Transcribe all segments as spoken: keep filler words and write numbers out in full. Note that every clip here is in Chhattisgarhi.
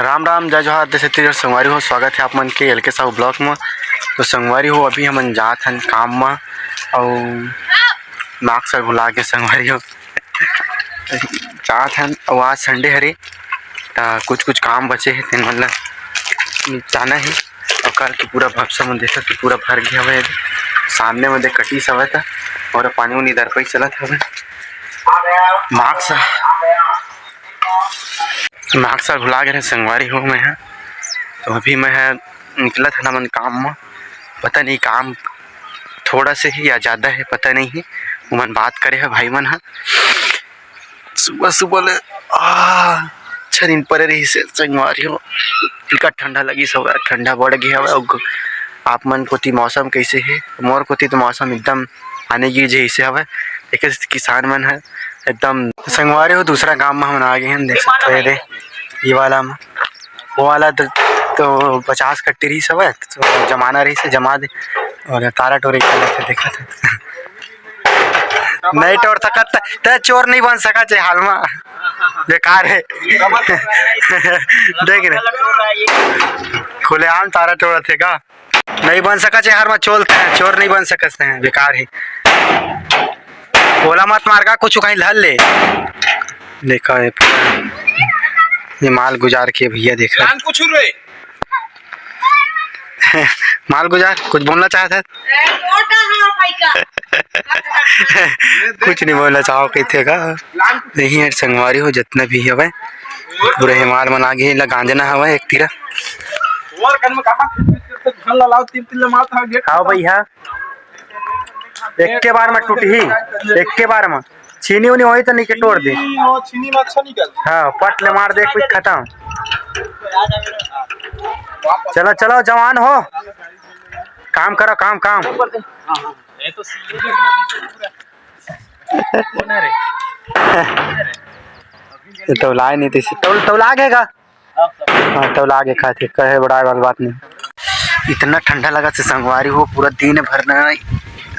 राम राम, जय जोहार, देश छत्तीसगढ़। संगवारी हो, स्वागत हे आप मन के एल के साहू vlog म। तो संगवारी हो, अभी हमन जात हन काम म, अउ mask भुला गे संगवारी हो। जात हन, अउ आज Sunday हरे, त कुछ कुछ काम बचे हे, तेन मन ल निपटाना हे। अउ कल के पूरा भपसा मन देखत हे, पूरा भर गे हवय। सामने म देख कटिस हवय त, अउ पानी उनी दरपई चलत हवय। Mask mask भुला गे रहे संगवारी हो मैं ह। तो अभी मैं ह निकलत हन हमन काम म, पता नहीं काम थोड़ा से ही या ज़्यादा हे, पता नहीं हे। उमन बात करे हे भाई मन ह। सुबह सुबह ले आ, अच्छा दिन परे रहिस हे संगवारी हो। इका ठंडा लगिस हवय, ठंडा बढ़ गे हवय। अउ आप मन कोती मौसम कइसे हे? मोर कोती तो मौसम एकदम आने गिर जइसे हवय। एकर से किसान मन ह एकदम संगवारी हो, दूसरा गांव म हमन आ गे हन। देख सकत हो, ये दे, ये वाला म, वो वाला तो, तो पचास कट्टी रहिस हवय, तो जमाना रहिस हे, जमा दे। अउ तारा टोरी कर लेथे, देखत हे। नहीं टोर सकत त, त चोर नहीं बन सकत हे हाल मा। बेकार हे। देख रहे, खुलेआम तारा टोरत हे का? नहीं बन सकत हे, हर मा चोर, चोर नहीं बन सकत हे, बेकार हे। ओला मत मार का, कुछ कहीं धर ले। देखा हे, ये माल गुजार के भैया, देखा। लान कुछ रे। माल गुजार, कुछ बोलना चाहत हे? कुछ नहीं बोलना चाहो कहिथे का? यही हे संगवारी हो, जितना भी हवय, पूरा हे माल मन आगे ला गांजना हवय एक तीरा। आओ भैया, एक के बार में टूटही, एक के बार में। छीनी उनी होही त नीचे टोर दे। छीनी, वो छीनी में अच्छा निकल। हाँ, पट ले मार दे, कुछ खत्म। चलो, चलो, जवान हो, काम करो, काम, काम। ये तो लाए नहीं थे, तौल, तौला गे का? हाँ, तौला गे खाथे, कहे बड़ाए वाला बात नहीं। इतना ठंडा लगत हे संगवारी हो, पूरा दिन भर ना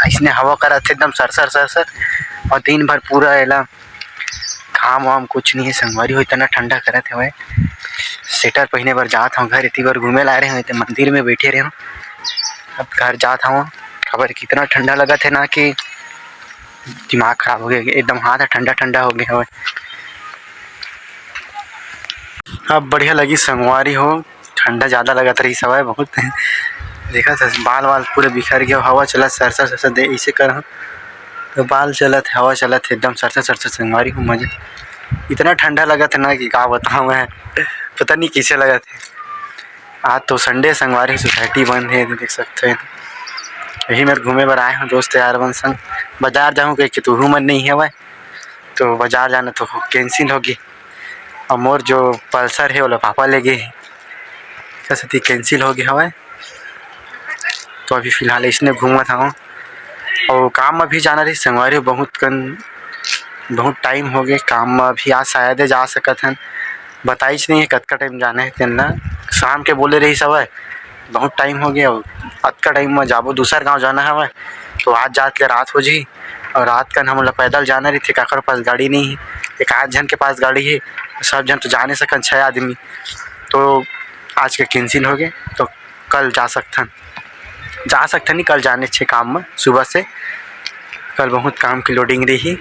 अइसने हवा करत हे, एकदम सर सर सर सर, अउ दिन भर पूरा एला घाम वाम कुछ नहीं हे संगवारी हो, इतना ठंडा करत हवय। Sweater पहिने बर जात हव घर, एती बर घूमे ला आए रहे हव, एती मंदिर में बैठे रहे हव। अब घर जात हव, काबर कि इतना ठंडा लगत हे ना कि दिमाग खराब हो गे, एकदम हाथ ह ठंडा ठंडा हो गे हवय। अब बढ़िया लगी संगवारी हो, ठंडा ज़्यादा लगत रहिस हवय बहुत। देखत हस बाल वाल पूरे बिखर गे, हवा चलत सरसर सरसर दे, इसे कर तो बाल चलत हे, हवा चलत हे, एकदम सरसर सरसर संगवारी हो, मजा। इतना ठंडा लगत हे ना कि का बताऊँ मैं, पता नहीं कइसे लगत हे। आज तो Sunday संगवारी, society बंद हे, देख सकत हो। यही मेर घूमे बर आए हव दोस्त यार मन संग, बाजार जाहूँ कहिके तो उहू मन नहीं हवय, तो बाजार जाना तो cancel हो गे। अउ मोर जो Pulsar हे, ओला पापा ले गे हे, एकर सेती cancel हो गे हवय। तो अभी फिलहाल अइसने घूमत हवं। अउ काम म भी जाना रहिस संगवारी हो, बहुत कन, बहुत time हो गे काम म। अभी आज शायदे जा सकत हन, बताइस नहीं हे कतका time जाना हे तेन ला। शाम के बोले रहिस हवय, बहुत time हो गे, अउ अतका time म जाबो, दूसर गांव जाना हवय, तो आज जात ले रात हो जही। अउ रात कन हमन ला पैदल जाना रहिथे, काकर पास गाड़ी नहीं हे, एक आध झन के पास गाड़ी हे, सब झन तो जा नहीं सकन, छह आदमी। तो आज के cancel हो गे, तो कल जा सकथन, जा सकथन नहीं, कल जाने छे काम म सुबह से, कल बहुत काम के loading रही।